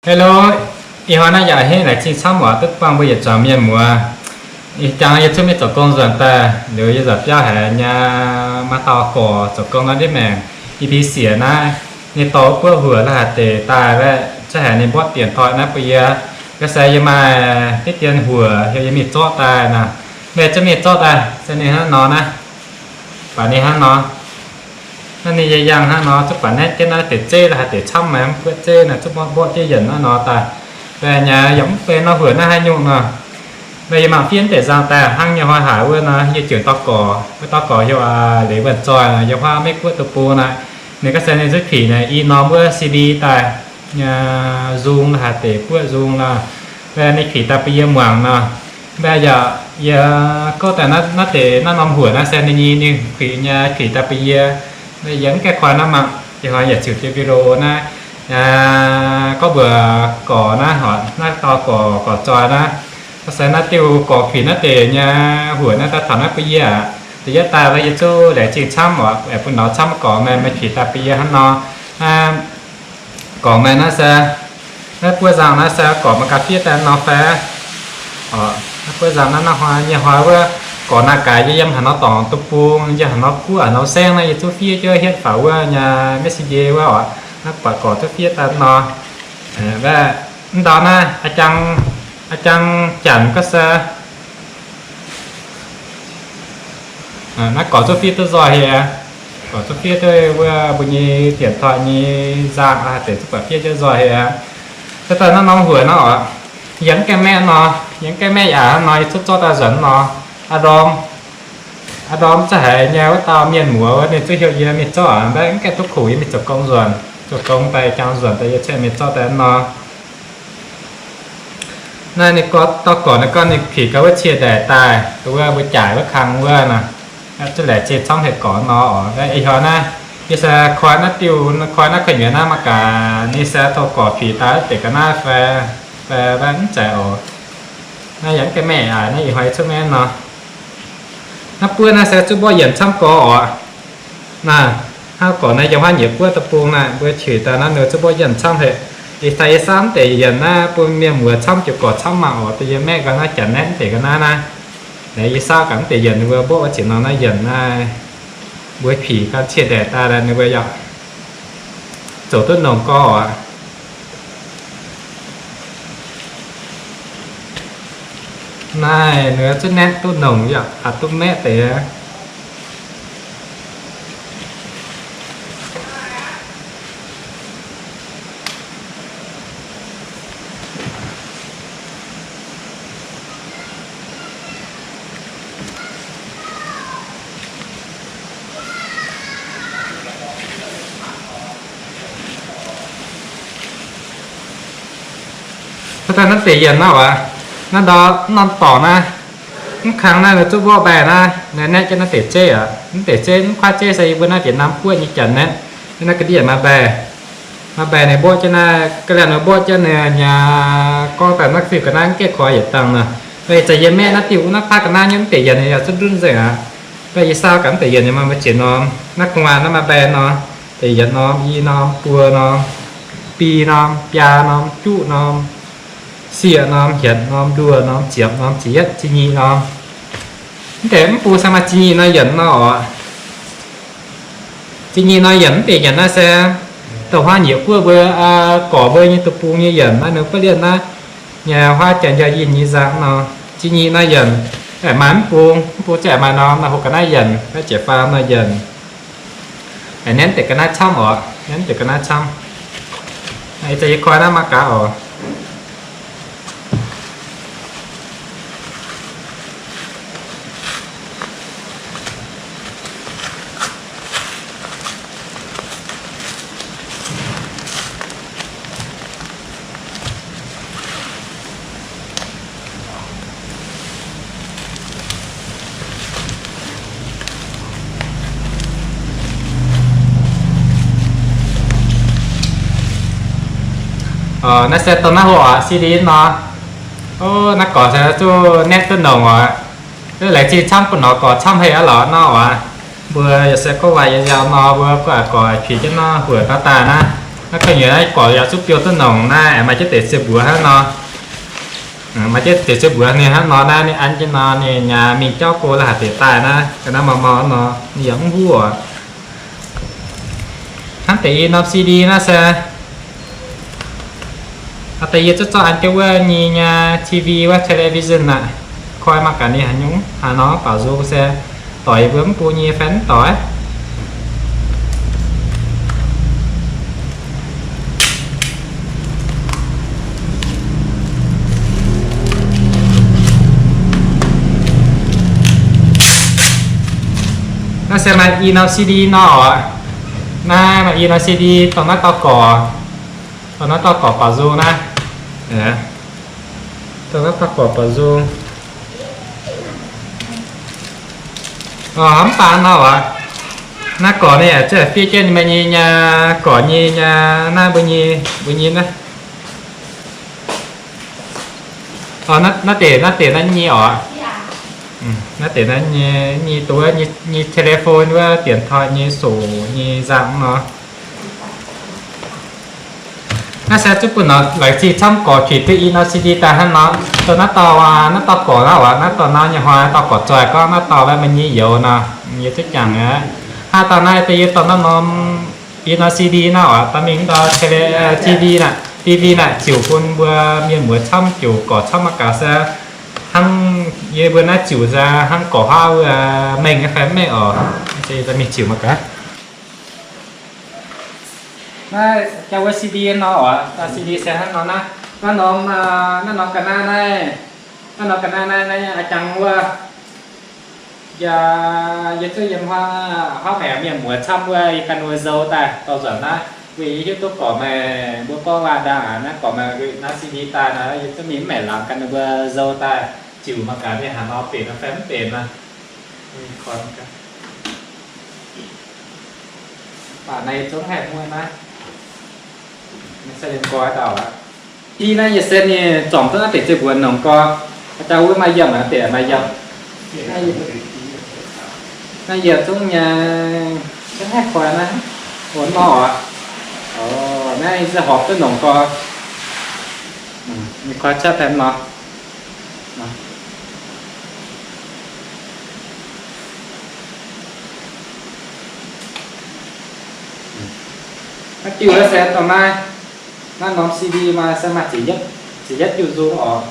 Hello, ih hnoi naaiv yaac henv laengz zingh camv oc duqv buangh mbuo yietc zuangx mienh muoz. Ih jangx yie cuotv mingh zoux gong nzuonx daaih, liuz yie nzuonx biauv haiz nyei maaih dauh gorx zoux gong nor ndiev maengc, E P siec naaiv, ninh dorh buov huoc la'haaix deix daaih, za'gengh haiz ninh mborqv dienx toi naaiv bun yie. Ga'sie yie maaih diqv dien huoc heuc yie mingh zorqv daaih naaic. Mv baac cuotv mingh zorqv daaih se ninh hnangv nor naaiv, baac ninh hnangv nor. Naaiv ninh yangh hnangv nor, zuqc baac naaiv jienv naaiv deix zeiv la'haaix deix camv, maaih mv buoqv zeiv naaic, zuqc mborqv jienv yienc naaiv nor daaih. Mv baac nyei yaac mv benx nor huoc naaiv haaix nyungc nor. Mv baac yie mangc fiev deix nzangc daaih hnangv nyei hnoi haaix wuov nor, yie jiex dorh gorx, wuov dauh gorx heuc Leiz Wuonh Zoih, yiem huaav Meiv Guoqv deic-bung naaic. Ninh ga'sie ninh zuqc pic naaic i norm wuov C D daaih, nyei nzung la'haaix deix buoqv nzung nor. Mv baac ninh pic daaih bun yie muangx nor. Mv baac yaac yie gorngv daaih naaiv deix naaiv norm huoc naaiv se ninh nyei, ninh pic nyei, pic daaih bun yie. Mv baac yie mv gaengh koi naaiv mangc, ih hnoi yaac ziux jiex video naaiv. Gorngv mbuox gorx naaiv, naaiv dauh gorx, gorx Zoih naaiv, ga'sie naaiv diuh gorx pic naaiv deix nyei huoc naaiv daaih taux naaiv bun yie aqv. Da'yietv daaih yie zuqc laengz zingh camv oc, aengx bun nor camv gorx maaih, maaih pic daaih bun yie hnangv nor. Gorx maaih naaiv se, naaiv buov nzangc naaiv se gorx maaih ga'fiev daaih nor fai? Naaiv buov nzangc naaiv, naaiv hnoi nyei hnoi wuov, gorx naaiv gaax yie yiem haaix nor dorngx deic-bung, yiem haaix nor guoqv, haaix nor saengv naaiv, yie zuqc fiev jienv hietv faaux wuov nyei message wuov oc. Naaiv buatc gorx zuqc fiev daaih nor. Mv ndau naaiv, a'jang janx ga'sie. Naaiv gorx zuqc fiev duqv nzoih hieh. Gorx zuqc fiev duqv wuov mbuo nyei dienx toi nyei nzangc deix zuqc buatc fiev jienv nzoih hieh. Se daaih naaiv norm huoc nor oc, yie mv gaengh maeqv nor, yie mv gaengh maeqv yaac nor, yie zuqc zorqv daaih nzuonx nor. Aa ndorm, aa ndorm za'gengh haiz nyei wuov dauh mienh muoz wuov ninh zuqc heuc yie mingh zorqv aqv, mv baac mv gaengh duqv kuv, yie mingh zoux gong nzuonx, zoux gong daaih jangx nzuonx daaih yie cingx mingh zorqv daaih nor. Naaiv ninh gorngv, dauh gorx naaiv gorngv ninh pic gau wuov cie ndaix daaih, wuov mbuo jaaix wuov kang wuov nor. Zuqc laengz zingh camv hec gorx nor oc. Ih hnoi naaiv, yie se koi naaiv diuh, koi naaiv kuinx nyuoz naaiv mangc gaax ninh se tov gorx pic daaih deix ga'naaiv fai, fai mv zeiz oc. Naaiv yaac mv gaengh maeqv aqv, naaiv ih hnoi yie zuqc maeqv nor. Naaiv buov naaiv se zuqc mborqv yienc camv gorx oc. Naaiv, hnangv gorx naaiv yiem huaav nyieqc buov deic-bung naaiv, mbuo qiux daaih naaiv ninh zuqc mborqv yienc camv hec. Ih zanc yie saauv mv deix yienc naaiv bun mienh muoz camv, ziouc gorx camv mangc oc. Da'yietv yie maeqv gau naaiv janx naaiv mv deix ga'naaiv naaiv. Naaiv yie saauv gaax mv deix yienc ninh mbuo mborqv wuov ziepc norm naaiv yienc naaiv. Mbuo pic gau cie ndaix daaih ninh mbuo yaac zoux duqv nongc gorx oc. Naaiv ninh zuqc naetv duqv nongc yaac aqc duqv maeqv deix. Hnangv naaiv deix yienc naaiv oc, naaiv ndau norm dorngx naaiv, mv kang naaiv nor zuqc mborqv mbaih naaiv, naaiv naetv jienv naaiv deix zeiv oc. Mv deix zeiv, mv kuaaiv zeiv se yie mbuo naaiv Việt Nam guoqv nyei janx naetv, naaiv ga'ndiev maaih mbaih. Maaih mbaih ninh mborqv jienv naaiv, ga'liangh ninh mborqv jienv ninh nyei, gorngv daaih naaiv fiuv ga'naaiv mv gaengh koi yietc dangh nor. Mv baac ih zanc yie maeqv naaiv diuh naaiv paaiv ga'naaiv nyei mv deix yienc yaac zuqc ndunv nzengc aqv. Mv baac yie saauv gaax mv deix yienc maaih mbuo jiex norm. Naaiv gu'nguaaz naaiv maaih mbaih nor, deix yietc norm, i norm, buo norm, bi norm, biaa norm, juqv norm, sieqv norm, hietc norm, nduoh norm, ziepc norm, ziepc yietv, ziepc nyeic norm. Mv deix mv bung se maaih ziepc nyeic norm yienc nor oc. Ziepc nyeic norm yienc mv deix yienc naaiv se dongh huaav nyieqc guoqv mbuo, gorx mbuo nyei deic-bung nyei yienc naaiv, ninh mbuo lienh naaiv nyei huaav janx njaaux yinh nyei nzangc nor. Ziepc nyeic norm yienc, maaih mv bung, mv bung ziouc maaih norm naaiv hopv ga'naaiv yienc, naaiv jiepc faam norm yienc. Naetv deix ga'naaiv camv oc, naetv deix ga'naaiv camv. Ih zanc yie koi naaiv mangc gaax oc. Naaiv se dongh naaiv hoc oc, C D nor. Naaiv gorx se zuqc naetv duqv nongc oc. Laengz zingh camv bun norqc gorx camv heh aqv lorqc nor oc. Mbuo yaac se gorngv waac yaac nziaaux nor, mbuo gorngv gorx piex jienv nor huoc daaih daaih naaiv. Naaiv ga'nyiec naaiv gorx yaac zuqc biouv duqv nongc naaiv, maaih jienv deix ziepc mbuox hnangv nor. Maaih jienv deix ziepc mbuox ninh hnangv nor naaiv, ninh an jienv nor ninh nyei mingh jauv go la'haaix deix daaih naaiv, ga'naaiv mau mau nor ninh yaac mv huv oc. Hnangv deix i norm C D naaiv se, da'yie zuqc zorqv an jienv wuov nyei nyei T V wuov television aqv. Koi mangc gaax ninh haaix nyungc haaix nor baaux nzung se doix yie mbuo mv bung nyei fai mv doix. Naaiv se maaih i norm C D nor oc. Naaiv maaih i norm C D dongh naaiv dauh gorx, dongh naaiv dauh gorx baaux nzung naaiv. Dongh naaiv dauh gorx baaux nzung. Mv baac nor oc, naaiv gorx ninh fiev jienv ninh nyei, nyei gorx nyei, nyei naaiv mbuo nyei, mbuo nyei naaiv. Naaiv deix, naaiv deix naaiv nyei oc. Naaiv deix naaiv nyei, nyei duqv nyei telephone wuov điện thoại nyei sổ nyei nzangc nor. Naaiv se zuqc bun nor laengz zingh camv gorx qiex duqv i norm C D daaih hnangv nor. Dongh naaiv dauh, naaiv dauh gorx naaiv oc, naaiv dauh nor nyei hnoi dauh gorx zoih gorngv naaiv dauh wuov maaih nyei youz nor, yie zuqc jangx aqv. Hnangv dauh naaiv da'yie dorh naaiv norm i norm C D naaiv oc, dorh mingh ndau T V naaiv, T V naaiv ziouc bun mbuo mienh muoz camv, ziouc gorx camv mangc gaax se hnangv yie mbuo naaiv ziouc se hnangv gorx haav wuov mengh nyei fai mv mengh oc. Se dorh mingh ziouc mangc gaax. Naaiv jaa wuov C D nor oc, C D se hnangv nor naaiv. Naaiv norm, naaiv norm ga'naaiv naaiv, naaiv norm ga'naaiv naaiv, naaiv a'jangv wuov. Yie, yie zuqc yiem haav, haav maengc mienh muoz camv wuov, yie ganh wuov nzou daaih dorh nzuonx naaiv, weic yie hiuv duqv gorqv meih mbuo gorngv waac-ndaangc aqv. Naaiv gorqv meih naaiv C D daaih nor, yie zuqc mingh mv maengc laangz ganh ninh mbuo nzou daaih ziouc mangc gaax ninh haaix nor benx fai mv benx nor. Baac naaiv zungv haih muonh naaiv, se liemh nqoi dauh aqv. I naaiv yie se ninh zorngc duqv naaiv deix ziepc mbuox nongc gorx, jaa wuov maaih yiemc aqv, deix maaih yiemc. Naaiv yie zungv nyei, zungv haih koi naaiv, wuonx nor aqv. Naaiv se horpc duqv nongc gorx, ninh koi cuotv hemx nor. Naaiv diuh se dongh naaiv, naaiv norm C D maaih se maaih ziepc yietv, ziepc yietv diuh nzung oc.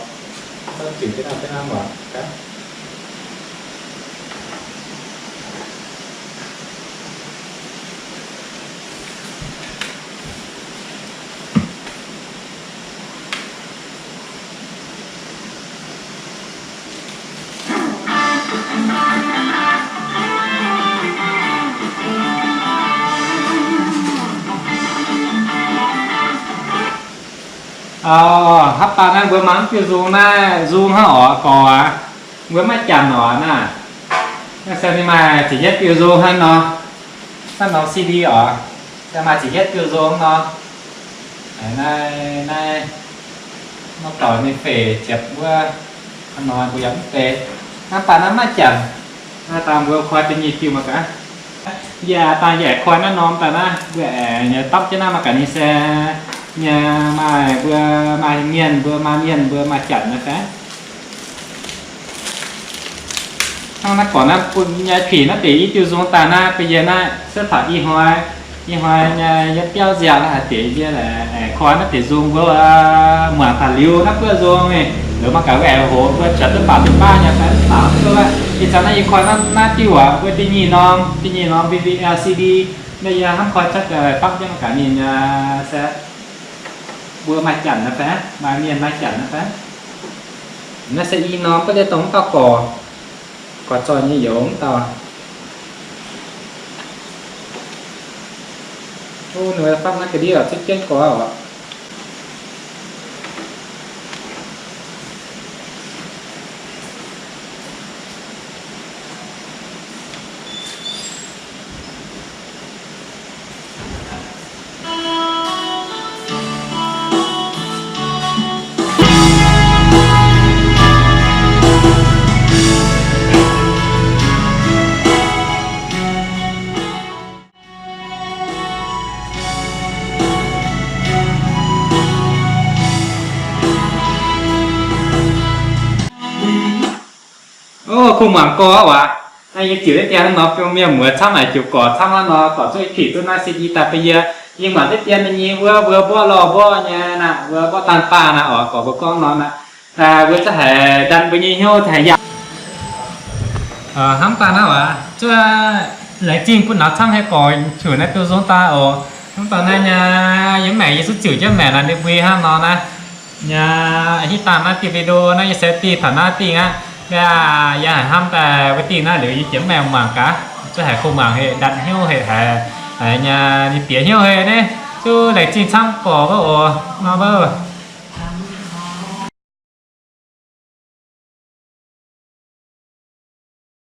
Hnangv baac naaiv mbuo mangc diuh nzung naaiv, nzung hnangv oc, gorx aac. Mbuo maiv janx oc naaiv. Naaiv se ninh maaih ziepc yietv diuh nzung hnangv nor. Naaiv norm C D oc, se maaih ziepc yietv diuh nzung nor. Naaiv, naaiv, maiv dorh ninh feix ziepc wuov, hnangv nor mbuo yaac mv deix. Hnangv baac naaiv maiv janx. Naaiv dangh mbuo koi da'nyeic diuh mangc gaax. Yie dangh yie aengx koi naaiv norm daaih naaiv, mbuo aengx nyei dapv jienv naaiv mangc gaax ninh se nyei maaih mbuo maaih mienh, mbuo maaih mienh, mbuo maaih janx nyei fai. Hnangv naaiv gorx naaiv bun nyei piex naaiv deix i diuh nzung daaih naaiv, bun yie naaiv cuotv taux ih hnoi, ih hnoi nyei yietv biauv nziaauc naaiv haaix deix yie aengx koi naaiv deix nzung mbuo muangx taux liuz naaiv buov nzung, liuz mangc gaax wuov aengx hoqc mbuo juatc duqv baac duqv baav nyei fai mv baac duqv. Ih zanc naaiv yie koi naaiv diuh aac, mbuo da'nyeic norm, da'nyeic norm V V L C D, naaiv yie hnamv koi cuotv daaih dapv jienv mangc gaax ninh se mbuo maaih janx naaiv fai, maaih mienh maaih janx naaiv fai. Naaiv se i norm, baac liuz dongh mv dauh gorx, gorx zoih nyei youz mv dauh. Ninh fapv naaiv ga'ndiev oc, zipv jienv gorx oc. Kuv muangx gorx waac, naaiv yie ziouc deix dien nor, mienh muoz camv naaic ziouc gorx camv hnangv nor, gorx zuqv ih pih duqv naaiv se i daaih bun yie. Yie muangx deix dien nyei wuov, mbuo mborqv lorh mborqv nyei naaic, mbuo mborqv daan baah naaic oc, gorx mbuo gorngv nor naaic, mbuo za'gengh haiz ndan mbuo nyei hnyouv haic yaac hnamv daaih naaiv waac zuqv laengz zingh bun naaiv camv haiz gorx qunx naaiv duqv nzung daaih oc. Hnamv daaih naaiv nyei, yie maengc yie zuqv ziouc jienv maengc naaic ninh mbuo hnangv nor naaiv. Nyei, hitv dangh naaiv diuh video naaiv yie se diuh taux naaiv dingh aqv. Mbiaa yie haiz hnamv daaih wuov dingh naaiv liuz yie jiex maengc mangc gaax, zuqv haiz kuv mangc heh, ndatc hnyouv heh haic, haiz nyei ninh bieqc hnyouv heh naaiv. Zuqv laengz zingh camv gorx wuov oc nor wuov.